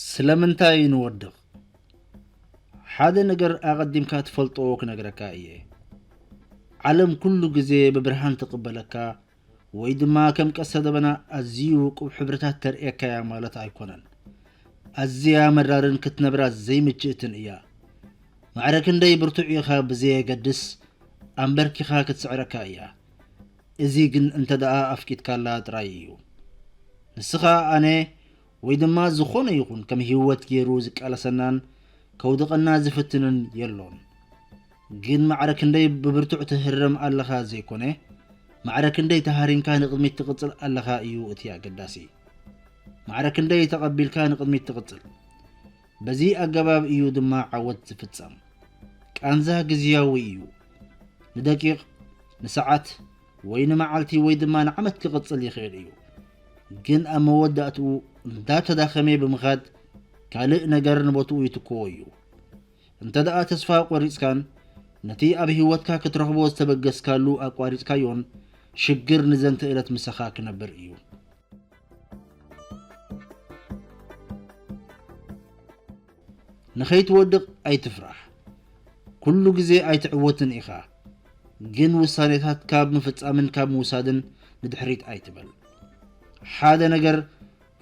ስለምንታይ ንወድቕ? ሓደ ነገር ኣቐዲምካ ትፈልጦ ክነግረካ እየ። ዓለም ኩሉ ግዜ ብብርሃን ትቕበለካ ወይ ድማ ከም ቀስተ ደበና ኣዝዩ ውቁብ ሕብርታት ተርእየካ እያ ማለት ኣይኮነን። ኣዝያ መራርን ክትነብራ ዘይምችእትን እያ። ማዕረ ክንደይ ብርቱዕ ኢኻ ብዘየገድስ ኣንበርኪኻ ክትስዕረካ እያ። እዚ ግን እንተ ደኣ ኣፍቂድካላ ጥራይ እዩ። ንስኻ ኣነ ወይ ድማ ዝኾነ ይኹን ከም ህይወት ገይሩ ዝቃለሰናን ከውድቐና ዝፍትንን የሎን። ግን ማዕረ ክንደይ ብብርቱዕ ትህረም ኣለኻ ዘይኮነ፣ ማዕረ ክንደይ ተሃሪምካ ንቕድሚት ትቕጽል ኣለኻ እዩ እቲ ኣገዳሲ። ማዕረ ክንደይ ተቐቢልካ ንቕድሚት ትቕጽል። በዚ ኣገባብ እዩ ድማ ዓወት ዝፍጸም። ቃንዛ ግዝያዊ እዩ። ንደቂቕ፣ ንሰዓት፣ ወይ ንመዓልቲ ወይ ድማ ንዓመት ክቕጽል ይኽእል እዩ። ግን ኣብ መወዳእትኡ እንዳተዳኸመ ብምኻድ ካልእ ነገር ንቦትኡ ይትክዎ እዩ። እንተ ደኣ ተስፋ ቆሪጽካን ነቲ ኣብ ህይወትካ ክትረኽቦ ዝተበገስካሉ ኣቋሪጽካዮን ሽግር ንዘንተ ዕለት ምሳኻ ክነብር እዩ። ንኸይትወድቕ ኣይትፍራሕ። ኩሉ ግዜ ኣይትዕወትን ኢኻ። ግን ውሳኔታት ካብ ምፍጻምን ካብ ምውሳድን ንድሕሪት ኣይትበል። ሓደ ነገር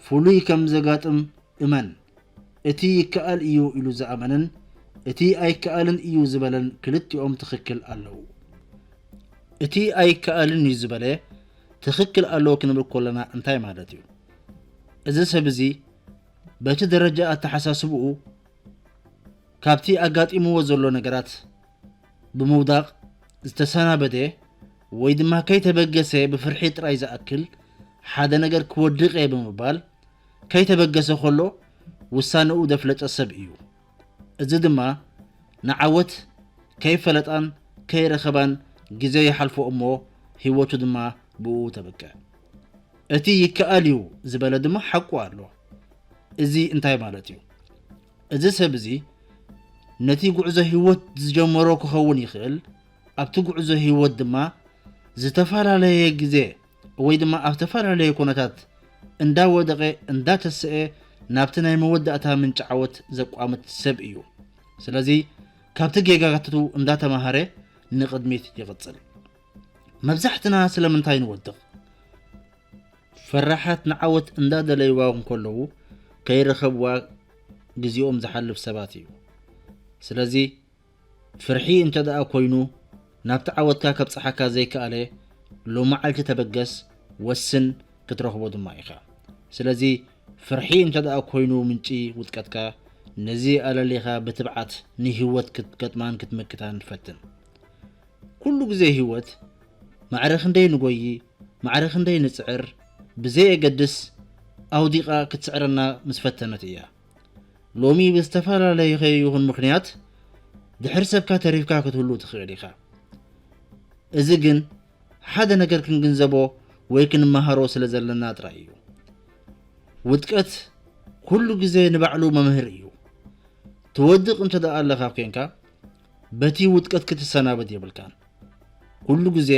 ፍሉይ ከም ዘጋጥም እመን። እቲ ይከኣል እዩ ኢሉ ዝኣመነን እቲ ኣይከኣልን እዩ ዝበለን ክልቲኦም ትኽክል ኣለዉ። እቲ ኣይከኣልን እዩ ዝበለ ትኽክል ኣለዎ ክንብል ከለና እንታይ ማለት እዩ? እዚ ሰብ እዚ በቲ ደረጃ ኣተሓሳስብኡ ካብቲ ኣጋጢምዎ ዘሎ ነገራት ብምውዳቕ ዝተሰናበደ ወይ ድማ ከይተበገሰ ብፍርሒ ጥራይ ዝኣክል ሓደ ነገር ክወድቕ እየ ብምባል ከይተበገሰ ከሎ ውሳነኡ ዘፍለጠ ሰብ እዩ። እዚ ድማ ንዓወት ከይፈለጣን ከይረኸባን ግዜ ይሓልፎ እሞ ህይወቱ ድማ ብኡ ተበቅዕ። እቲ ይከኣል እዩ ዝበለ ድማ ሓቁ ኣሎ። እዚ እንታይ ማለት እዩ? እዚ ሰብ እዚ ነቲ ጉዕዞ ህይወት ዝጀመሮ ክኸውን ይኽእል። ኣብቲ ጉዕዞ ህይወት ድማ ዝተፈላለየ ግዜ ወይ ድማ ኣብ ዝተፈላለየ ኩነታት እንዳወደቐ እንዳተሰኤ ናብቲ ናይ መወዳእታ ምንጪ ዓወት ዘቋምት ሰብ እዩ። ስለዚ ካብቲ ጌጋታቱ እንዳተማሃረ ንቕድሚት ይቕጽል። መብዛሕትና ስለምንታይ ንወድቕ? ፈራሓት ንዓወት እንዳደለይዋ እንከለዉ ከይረኸብዋ ግዜኦም ዝሓልፍ ሰባት እዩ። ስለዚ ፍርሒ እንተ ደኣ ኮይኑ ናብቲ ዓወትካ ከብጽሓካ ዘይከኣለ ሎማዓልቲ ተበገስ፣ ወስን፣ ክትረኽቦ ድማ ኢኻ። ስለዚ ፍርሒ እንተ ደኣ ኮይኑ ምንጪ ውድቀትካ ነዚ ኣለሊኻ ብትብዓት ንህይወት ክትገጥማን ክትምክታን ፈትን። ኩሉ ግዜ ህይወት ማዕረ ክንደይ ንጎዪ ማዕረ ክንደይ ንጽዕር ብዘየገድስ ኣውዲቓ ክትስዕረና ምስ ፈተነት እያ። ሎሚ ብዝተፈላለየ ይኹን ምኽንያት ድሕሪ ሰብካ ተሪፍካ ክትህሉ ትኽእል ኢኻ። እዚ ግን ሓደ ነገር ክንግንዘቦ ወይ ክንመሃሮ ስለ ዘለና ጥራይ እዩ። ውድቀት ኩሉ ግዜ ንባዕሉ መምህር እዩ። ትወድቕ እንተ ደኣ ኣለኻ ኮንካ በቲ ውድቀት ክትሰናበድ የብልካን። ኩሉ ግዜ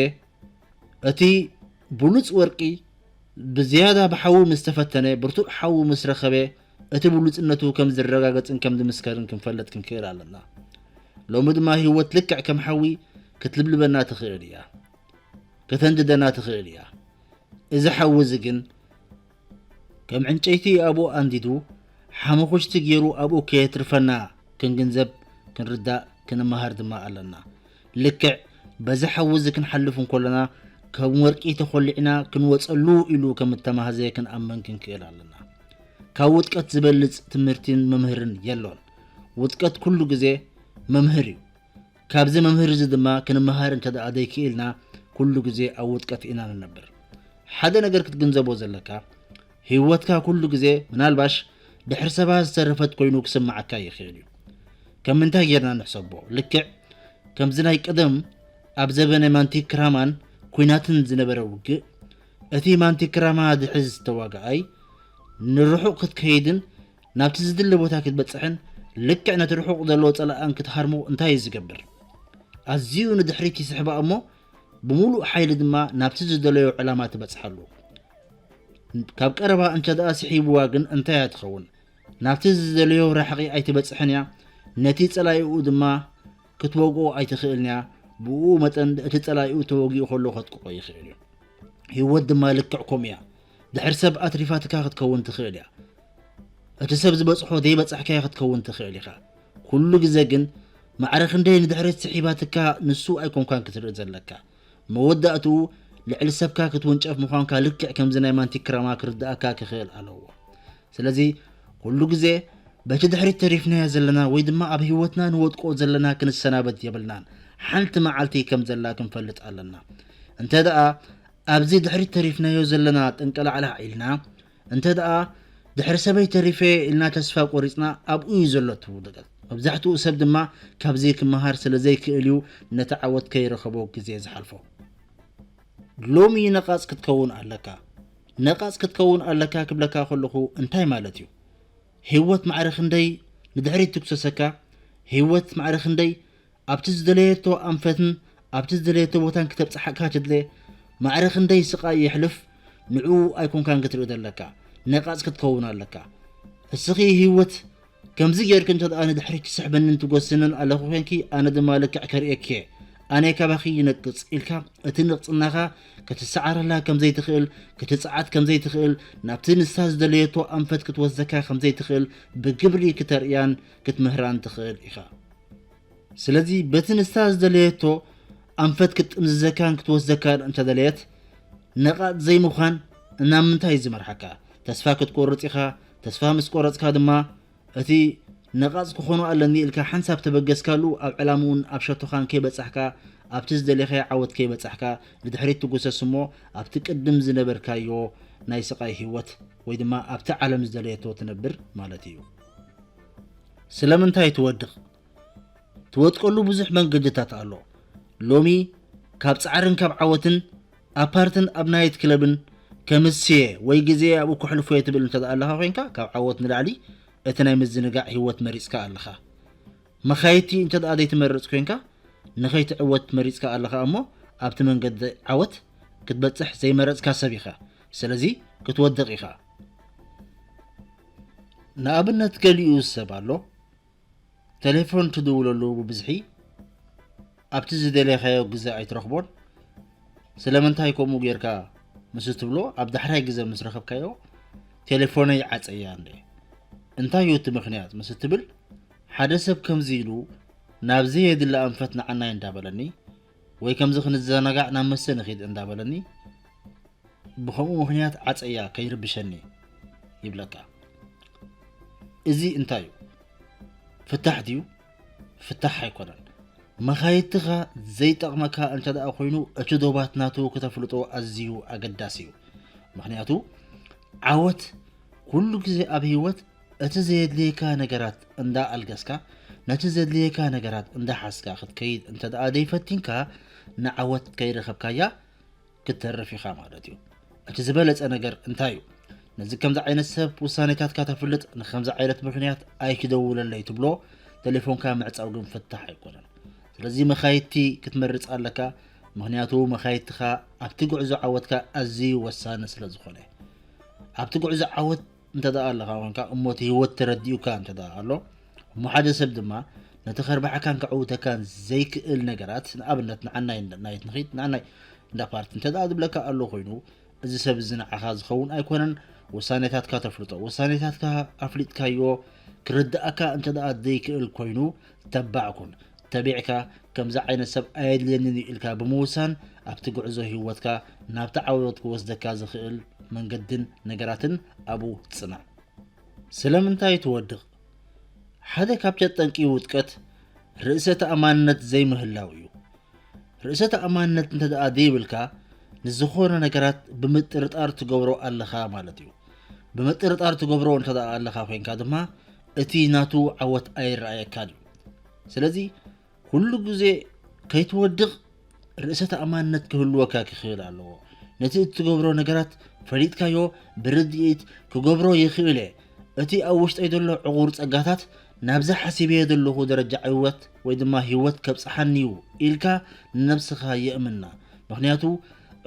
እቲ ብሉጽ ወርቂ ብዝያዳ ብሓዊ ምስ ተፈተነ ብርቱዕ ሓዊ ምስ ረኸበ እቲ ብሉጽነቱ ከም ዝረጋገጽን ከም ዝምስከርን ክንፈልጥ ክንክእል ኣለና። ሎሚ ድማ ህይወት ልክዕ ከም ሓዊ ክትልብልበና ትኽእል እያ። ከተንድደና ትኽእል እያ። እዚ ሓዊ እዚ ግን ከም ዕንጨይቲ ኣብኡ ኣንዲዱ ሓመኹሽቲ ገይሩ ኣብኡ ከየትርፈና ክንግንዘብ ክንርዳእ ክንመሃር ድማ ኣለና። ልክዕ በዚ ሓዊ እዚ ክንሓልፍ እንከለና ከም ወርቂ ተኾሊዕና ክንወጸሉ ኢሉ ከም እተማህዘ ክንኣምን ክንክእል ኣለና። ካብ ውድቀት ዝበልጽ ትምህርትን መምህርን የሎን። ውድቀት ኩሉ ግዜ መምህር እዩ። ካብዚ መምህር እዚ ድማ ክንመሃር እንተ ደኣ ዘይክኢልና ኩሉ ግዜ ኣብ ውድቀት ኢና ንነብር። ሓደ ነገር ክትግንዘቦ ዘለካ ህይወትካ ኩሉ ግዜ ምናልባሽ ድሕሪ ሰባት ዝተረፈት ኮይኑ ክስምዓካ ይኽእል እዩ። ከም ምንታይ ጌርና ንሕሰቦ? ልክዕ ከምዚ ናይ ቀደም ኣብ ዘበነ ማንቲክራማን ኲናትን ዝነበረ ውግእ እቲ ማንቲክራማ ዝሕዝ ተዋጋኣይ ንርሑቕ ክትከይድን ናብቲ ዝድለ ቦታ ክትበጽሕን ልክዕ ነቲ ርሑቕ ዘሎ ጸላኣን ክትሃርሞ እንታይ እዩ ዝገብር? ኣዝዩ ንድሕሪት ይስሕባ እሞ ብምሉእ ሓይሊ ድማ ናብቲ ዝደለዮ ዕላማ ትበጽሓሉ። ካብ ቀረባ እንተ ደኣ ስሒብዋ ግን እንታይ እያ ትኸውን? ናብቲ ዝደለዮ ራሕቂ ኣይትበጽሕን እያ። ነቲ ጸላኢኡ ድማ ክትወግኦ ኣይትኽእልን እያ። ብኡ መጠን እቲ ጸላኢኡ ተወጊኡ ከሎ ከጥቅቆ ይኽእል እዩ። ህይወት ድማ ልክዕ ከምኡ እያ። ድሕር ሰብ ኣትሪፋትካ ክትከውን ትኽእል እያ። እቲ ሰብ ዝበጽሖ ዘይበጻሕካዮ ክትከውን ትኽእል ኢኻ። ኩሉ ግዜ ግን ማዕረ ክንደይ ንድሕሪት ስሒባትካ ንሱ ኣይኮንካን ክትርኢ ዘለካ። መወዳእትኡ ልዕሊ ሰብካ ክትውንጨፍ ምዃንካ ልክዕ ከምዚ ናይ ማንቲክራማ ክርድኣካ ክኽእል ኣለዎ። ስለዚ ኩሉ ግዜ በቲ ድሕሪት ተሪፍናዮ ዘለና ወይ ድማ ኣብ ህይወትና ንወድቆ ዘለና ክንሰናበት የብልናን። ሓንቲ መዓልቲ ከም ዘላ ክንፈልጥ ኣለና። እንተ ደኣ ኣብዚ ድሕሪት ተሪፍናዮ ዘለና ጥንቀላዕላዕ ኢልና፣ እንተ ደኣ ድሕሪ ሰበይ ተሪፈ ኢልና ተስፋ ቆሪጽና ኣብኡ እዩ ዘሎ እቲ ውድቀት። መብዛሕትኡ ሰብ ድማ ካብዚ ክመሃር ስለ ዘይክእል እዩ ነቲ ዓወት ከይረኸቦ ግዜ ዝሓልፎ። ሎሚ ነቓጽ ክትከውን ኣለካ። ነቓጽ ክትከውን ኣለካ ክብለካ ከለኹ እንታይ ማለት እዩ? ህይወት ማዕረ ክንደይ ንድሕሪት ትጉሰሰካ? ህይወት ማዕረ ክንደይ ኣብቲ ዝደለየቶ ኣንፈትን ኣብቲ ዝደለየቶ ቦታን ክተብጽሓካ ትድለ? ማዕረ ክንደይ ስቓይ የሕልፍ? ንዕኡ ኣይኮንካን ክትርኢ ዘለካ። ነቓጽ ክትከውን ኣለካ። እስኺ ህይወት ከምዚ ጌርኪ እንተ ደኣ ንድሕሪት ትስሕበንን ትጎስንን ኣለኺ ኮይንኪ፣ ኣነ ድማ ልክዕ ከርእየኪ እየ። ኣነ ካባኺ ይነቅጽ ኢልካ እቲ ንቕጽናኻ ክትሰዓረላ ከም ዘይትኽእል፣ ክትጽዓት ከም ዘይትኽእል፣ ናብቲ ንሳ ዝደለየቶ ኣንፈት ክትወስደካ ከም ዘይትኽእል ብግብሪ ክተርእያን ክትምህራን ትኽእል ኢኻ። ስለዚ በቲ ንሳ ዝደለየቶ ኣንፈት ክትጥምዝዘካን ክትወስደካን እንተደለየት፣ ነቓጽ ዘይምዃን ናብ ምንታይ እዩ ዝመርሓካ? ተስፋ ክትቆርጽ ኢኻ። ተስፋ ምስ ቆረጽካ ድማ እቲ ነቓጽ ክኾኖ ኣለኒ ኢልካ ሓንሳብ ተበገስካሉ ኣብ ዕላምኡን ኣብ ሸቶኻን ከይበጻሕካ፣ ኣብቲ ዝደለኻዮ ዓወት ከይበጻሕካ ንድሕሪት ትጉሰስ እሞ ኣብቲ ቅድም ዝነበርካዮ ናይ ስቓይ ህይወት ወይ ድማ ኣብቲ ዓለም ዝደለየቶ ትነብር ማለት እዩ። ስለምንታይ ትወድቕ? ትወድቀሉ ብዙሕ መንገድታት ኣሎ። ሎሚ ካብ ጻዕርን ካብ ዓወትን ኣብ ፓርትን ኣብ ናይት ክለብን ከምስየ ወይ ግዜ ኣብኡ ከሕልፎ እየ ትብል እንተ ደኣ ኣለኻ ኮይንካ፣ ካብ ዓወት ንላዕሊ እቲ ናይ ምዝንጋዕ ህይወት መሪጽካ ኣለኻ። መኻይድቲ እንተ ደኣ ዘይትመርጽ ኮይንካ፣ ንኸይትዕወት መሪጽካ ኣለኻ እሞ ኣብቲ መንገዲ ዓወት ክትበጽሕ ዘይመረጽካ ሰብ ኢኻ። ስለዚ ክትወድቕ ኢኻ። ንኣብነት ገሊኡ ሰብ ኣሎ፣ ቴሌፎን ትድውለሉ ብብዝሒ ኣብቲ ዝደለኻዮ ግዜ ኣይትረኽቦን። ስለምንታይ ከምኡ ጌርካ ምስ እትብሎ፣ ኣብ ዳሕራይ ግዜ ምስ ረኸብካዮ፣ ቴሌፎነይ ዓጸያ እንደ። እንታይ እዩ እቲ ምኽንያት ምስ እትብል፣ ሓደ ሰብ ከምዚ ኢሉ ናብ ዘየድሊ ኣንፈት ንዓናይ እንዳበለኒ፣ ወይ ከምዚ ክንዘናጋዕ ናብ መስተ ንኺድ እንዳበለኒ፣ ብኸምኡ ምኽንያት ዓጸያ ከይርብሸኒ ይብለካ። እዚ እንታይ እዩ? ፍታሕ ድዩ? ፍታሕ ኣይኮነን። መኻይድትኻ ዘይጠቕመካ እንተ ደኣ ኮይኑ፣ እቲ ዶባት ናቱ ክተፍልጦ ኣዝዩ ኣገዳሲ እዩ። ምኽንያቱ፣ ዓወት ኩሉ ግዜ ኣብ ህይወት እቲ ዘየድልየካ ነገራት እንዳ ኣልገስካ፣ ነቲ ዘድልየካ ነገራት እንዳ ሓዝካ ክትከይድ እንተ ደኣ ዘይፈቲንካ፣ ንዓወት ከይረኸብካያ ክትተርፍ ኢኻ ማለት እዩ። እቲ ዝበለጸ ነገር እንታይ እዩ? ነዚ ከምዚ ዓይነት ሰብ ውሳኔታትካ ተፍልጥ፣ ንከምዚ ዓይነት ምኽንያት ኣይትደውለለይ ትብሎ፣ ቴሌፎንካ ምዕጻው ግን ፍታሕ ኣይኮነን። ስለዚ መኻይድቲ ክትመርጽ ኣለካ፣ ምኽንያቱ መኻይድትኻ ኣብቲ ጉዕዞ ዓወትካ ኣዝዩ ወሳኒ ስለ ዝኾነ። ኣብቲ ጉዕዞ ዓወት እንተ ደኣ ኣለኻ ኮንካ፣ እሞ እቲ ህይወት ተረዲኡካ እንተ ደኣ ኣሎ፣ እሞ ሓደ ሰብ ድማ ነቲ ከርብሓካን ከዕውተካን ዘይክእል ነገራት፣ ንኣብነት ንዓናይ እንዳ ናይት ንኺድ፣ ንዓናይ እንዳ ፓርቲ እንተ ደኣ ዝብለካ ኣሎ ኮይኑ፣ እዚ ሰብ እዚ ንዓኻ ዝኸውን ኣይኮነን። ውሳኔታትካ ተፍልጦ፣ ውሳኔታትካ ኣፍሊጥካዮ ክርድኣካ እንተ ደኣ ዘይክእል ኮይኑ፣ ተባዕ ኩን። ተቢዕካ፣ ከምዚ ዓይነት ሰብ ኣየድልየንን እዩ ኢልካ ብምውሳን፣ ኣብቲ ጉዕዞ ህይወትካ ናብቲ ዓወት ክወስደካ ዝኽእል መንገድን ነገራትን ኣብኡ ጽናዕ። ስለምንታይ ትወድቕ? ሓደ ካብ ጠንቂ ውድቀት ርእሰ ተኣማንነት ዘይምህላው እዩ። ርእሰ ተኣማንነት እንተ ደኣ ዘይብልካ፣ ንዝኾነ ነገራት ብምጥርጣር ትገብሮ ኣለኻ ማለት እዩ። ብምጥርጣር ትገብሮ እንተ ደኣ ኣለኻ ኮይንካ ድማ፣ እቲ ናቱ ዓወት ኣይረኣየካን እዩ። ስለዚ፣ ኩሉ ግዜ ከይትወድቕ ርእሰ ተኣማንነት ክህልወካ ክኽእል ኣለዎ። ነቲ እትገብሮ ነገራት ፈሊጥካዮ፣ ብርድኢት ክገብሮ ይኽእል እየ። እቲ ኣብ ውሽጠይ ዘሎ ዕቑር ጸጋታት ናብዚ ሓሲበዮ ዘለኹ ደረጃ ዕወት ወይ ድማ ህይወት ከብጽሓኒ እዩ ኢልካ ንነብስኻ የእምና። ምኽንያቱ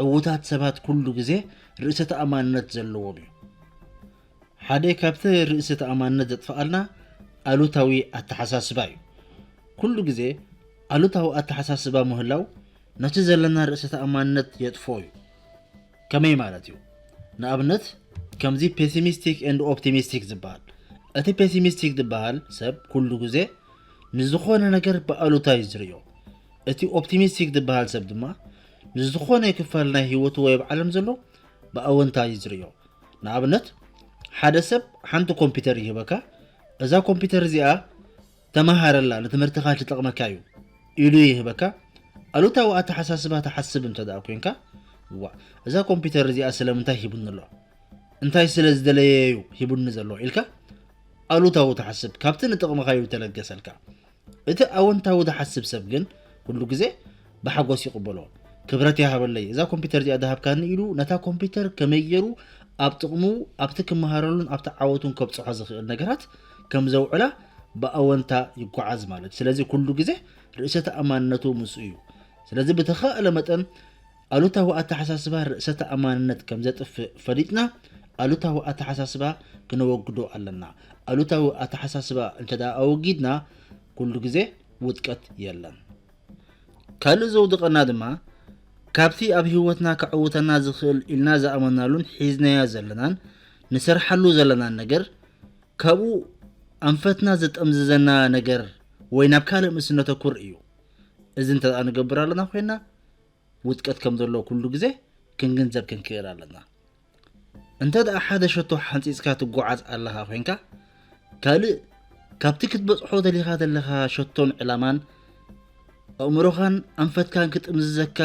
ዕዉታት ሰባት ኩሉ ግዜ ርእሰ ተኣማንነት ዘለዎም እዩ። ሓደ ካብቲ ርእሰ ተኣማንነት ዘጥፍኣልና ኣሉታዊ ኣተሓሳስባ እዩ። ኩሉ ግዜ ኣሉታዊ ኣተሓሳስባ ምህላው ነቲ ዘለና ርእሰ ተኣማንነት የጥፍኦ እዩ። ከመይ ማለት እዩ? ንኣብነት ከምዚ pessimistic and optimistic ዝበሃል። እቲ pessimistic ዝበሃል ሰብ ኩሉ ግዜ ንዝኾነ ነገር ብኣሉታ እዩ ዝርእዮ። እቲ optimistic ዝበሃል ሰብ ድማ ንዝኾነ ክፋል ናይ ህይወቱ ወይ ኣብ ዓለም ዘሎ ብኣወንታ እዩ ዝርእዮ። ንኣብነት ሓደ ሰብ ሓንቲ ኮምፒውተር ይህበካ፣ እዛ ኮምፒውተር እዚኣ ተመሃረላ፣ ንትምህርትኻ ትጠቕመካ እዩ ኢሉ ይህበካ። ኣሉታዊ ኣተሓሳስባ ትሓስብ እንተ ደኣ ኮንካ፣ ዋ፣ እዛ ኮምፒውተር እዚኣ ስለምንታይ ሂቡኒ ኣሎ? እንታይ ስለ ዝደለየ እዩ ሂቡኒ ዘሎ ኢልካ ኣሉታዊ ትሓስብ። ካብቲ ንጥቕምኻ እዩ ተለገሰልካ። እቲ ኣወንታዊ ዝሓስብ ሰብ ግን ኩሉ ግዜ ብሓጎስ ይቕበሎ። ክብረት ይሃበለይ፣ እዛ ኮምፒውተር እዚኣ ዝሃብካኒ ኢሉ ነታ ኮምፒውተር ከመይ ገይሩ ኣብ ጥቕሙ፣ ኣብቲ ክመሃረሉን ኣብቲ ዓወቱን ከብጽሖ ዝኽእል ነገራት ከም ዘውዕላ ብኣወንታ ይጓዓዝ ማለት። ስለዚ ኩሉ ግዜ ርእሰ ተኣማንነቱ ምስኡ እዩ። ስለዚ ብተኻእለ መጠን ኣሉታዊ ኣተሓሳስባ ርእሰ ተኣማንነት ከም ዘጥፍእ ፈሊጥና ኣሉታዊ ኣተሓሳስባ ክነወግዶ ኣለና። ኣሉታዊ ኣተሓሳስባ እንተ ደኣ ኣወጊድና ኩሉ ግዜ ውድቀት የለን። ካልእ ዘውድቐና ድማ ካብቲ ኣብ ህይወትና ከዕውተና ዝኽእል ኢልና ዝኣመናሉን ሒዝናዮ ዘለናን ንሰርሓሉ ዘለናን ነገር ካብኡ ኣንፈትና ዘጠምዝዘና ነገር ወይ ናብ ካልእ ምስ ነተኩር እዩ። እዚ እንተ ደኣ ንገብር ኣለና ኮይና ውድቀት ከም ዘሎ ኩሉ ግዜ ክንግንዘብ ክንክእል ኣለና። እንተ ደኣ ሓደ ሸቶ ሓንጺጽካ ትጓዓዝ ኣለኻ ኮይንካ ካልእ ካብቲ ክትበጽሖ ደሊኻ ዘለኻ ሸቶን ዕላማን ኣእምሮኻን ኣንፈትካን ክጥምዝዘካ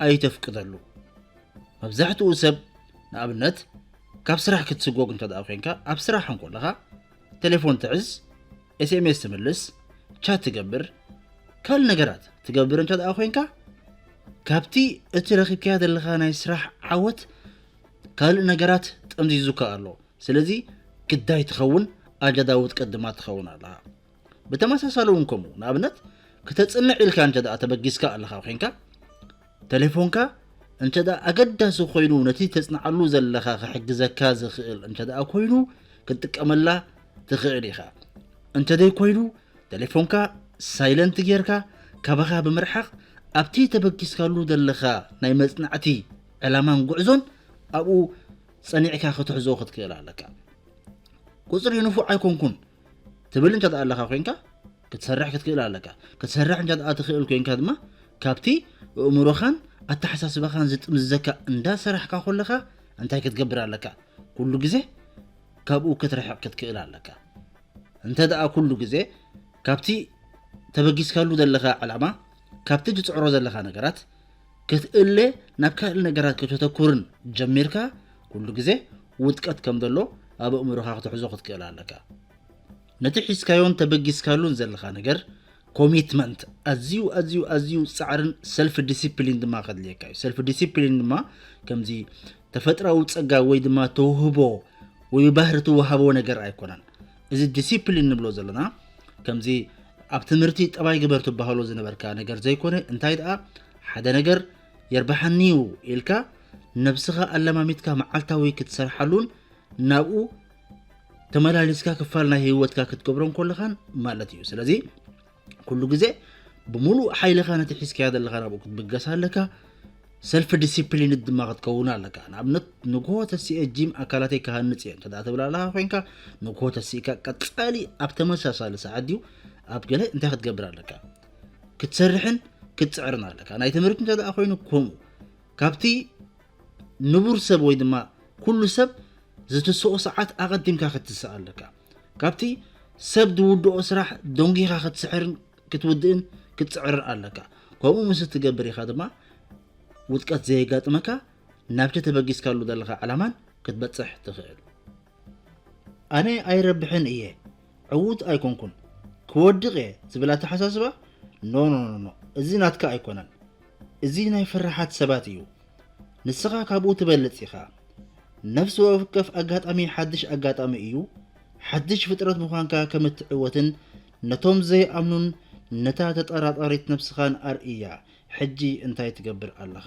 ኣይተፍቅደሉ። መብዛሕትኡ ሰብ ንኣብነት ካብ ስራሕ ክትስጎግ እንተ ደኣ ኮይንካ ኣብ ስራሕ እንከለኻ ቴሌፎን ትዕዝ፣ ኤስኤምኤስ ትምልስ፣ ቻት ትገብር፣ ካልእ ነገራት ትገብር እንተ ደኣ ኮይንካ ካብቲ እቲ ረኺብካዮ ዘለኻ ናይ ስራሕ ዓወት ካልእ ነገራት ጠምዚዙካ ኣሎ። ስለዚ ግዳይ ትኸውን ኣጀንዳ ውድቀት ድማ ትኸውን ኣለኻ። ብተመሳሳሊ እውን ከምኡ ንኣብነት ክተጽንዕ ኢልካ እንተ ደኣ ተበጊስካ ኣለኻ ኮይንካ ተሌፎንካ እንተ ደኣ ኣገዳሲ ኮይኑ ነቲ ተጽንዓሉ ዘለኻ ክሕግዘካ ዝኽእል እንተ ደኣ ኮይኑ ክትጥቀመላ ትኽእል ኢኻ። እንተ ደይ ኮይኑ ተሌፎንካ ሳይለንት ጌርካ ካባኻ ብምርሓቕ ኣብቲ ተበጊስካሉ ዘለኻ ናይ መጽናዕቲ ዕላማን ጉዕዞን ኣብኡ ጸኒዕካ ክትሕዞ ክትክእል ኣለካ። ቁጽሪ ንፉዕ ኣይኮንኩን ትብል እንተ ደኣ ኣለኻ ኮይንካ ክትሰርሕ ክትክእል ኣለካ። ክትሰርሕ እንተ ደኣ ትኽእል ኮይንካ ድማ ካብቲ ኣእምሮኻን ኣተሓሳስባኻን ዝጥምዝዘካ እንዳሰራሕካ ከለኻ እንታይ ክትገብር ኣለካ? ኩሉ ግዜ ካብኡ ክትርሕቕ ክትክእል ኣለካ። እንተ ደኣ ኩሉ ግዜ ካብቲ ተበጊስካሉ ዘለኻ ዕላማ ካብቲ ትጽዕሮ ዘለኻ ነገራት ክትእለ ናብ ካልእ ነገራት ከተተኩርን ጀሚርካ ኩሉ ግዜ ውድቀት ከም ዘሎ ኣብ ኣእምሮኻ ክትሕዞ ክትክእል ኣለካ። ነቲ ሒዝካዮን ተበጊስካሉን ዘለኻ ነገር ኮሚትመንት ኣዝዩ ኣዝዩ ኣዝዩ ጻዕርን ሰልፍ ዲሲፕሊን ድማ ከድልየካ እዩ። ሰልፍ ዲሲፕሊን ድማ ከምዚ ተፈጥራዊ ጸጋ ወይ ድማ ተውህቦ ወይ ብባህሪ ትወሃቦ ነገር ኣይኮነን። እዚ ዲሲፕሊን ንብሎ ዘለና ከምዚ ኣብ ትምህርቲ ጠባይ ግበር ትበሃሎ ዝነበርካ ነገር ዘይኮነ እንታይ ደኣ ሓደ ነገር የርብሓኒ እዩ ኢልካ ነብስኻ ኣለማሚትካ መዓልታዊ ክትሰርሓሉን ናብኡ ተመላሊስካ ክፋል ናይ ህይወትካ ክትገብሮን ከለኻን ማለት እዩ። ስለዚ ኩሉ ግዜ ብምሉእ ሓይልኻ ነቲ ሒዝካዮ ዘለኻ ናብኡ ክትብገስ ኣለካ። ሰልፍ ዲሲፕሊን ድማ ክትከውን ኣለካ። ንኣብነት ንግሆ ተሲኤ ጂም ኣካላተይ ክሃንጽ እየ እንተ ትብል ኣለኻ ኮይንካ ንግሆ ተሲእካ ቀጻሊ ኣብ ተመሳሳሊ ሰዓት ድዩ ኣብ ገለ እንታይ ክትገብር ኣለካ? ክትሰርሕን ክትጽዕርን ኣለካ። ናይ ትምህርቲ እንተ ደኣ ኮይኑ ከምኡ ካብቲ ንቡር ሰብ ወይ ድማ ኩሉ ሰብ ዝትስኦ ሰዓት ኣቐዲምካ ክትስእ ኣለካ። ካብቲ ሰብ ዝውድኦ ስራሕ ደንጊኻ ክትስሕርን ክትውድእን ክትጽዕርን ኣለካ። ከምኡ ምስ እትገብር ኢኻ ድማ ውድቀት ዘየጋጥመካ ናብቲ ተበጊስካሉ ዘለኻ ዕላማን ክትበጽሕ ትኽእል። ኣነ ኣይረብሕን እየ፣ ዕዉት ኣይኮንኩን፣ ክወድቕ እየ ዝብል ኣተሓሳስባ ኖ ኖ ኖ ኖ፣ እዚ ናትካ ኣይኮነን። እዚ ናይ ፈራሓት ሰባት እዩ። ንስኻ ካብኡ ትበልጽ ኢኻ። ነፍሲ ወከፍ ኣጋጣሚ ሓድሽ ኣጋጣሚ እዩ። ሓድሽ ፍጥረት ምዃንካ ከም እትዕወትን ነቶም ዘይኣምኑን ነታ ተጠራጣሪት ነብስኻን ኣርእያ። ሕጂ እንታይ ትገብር ኣለኻ?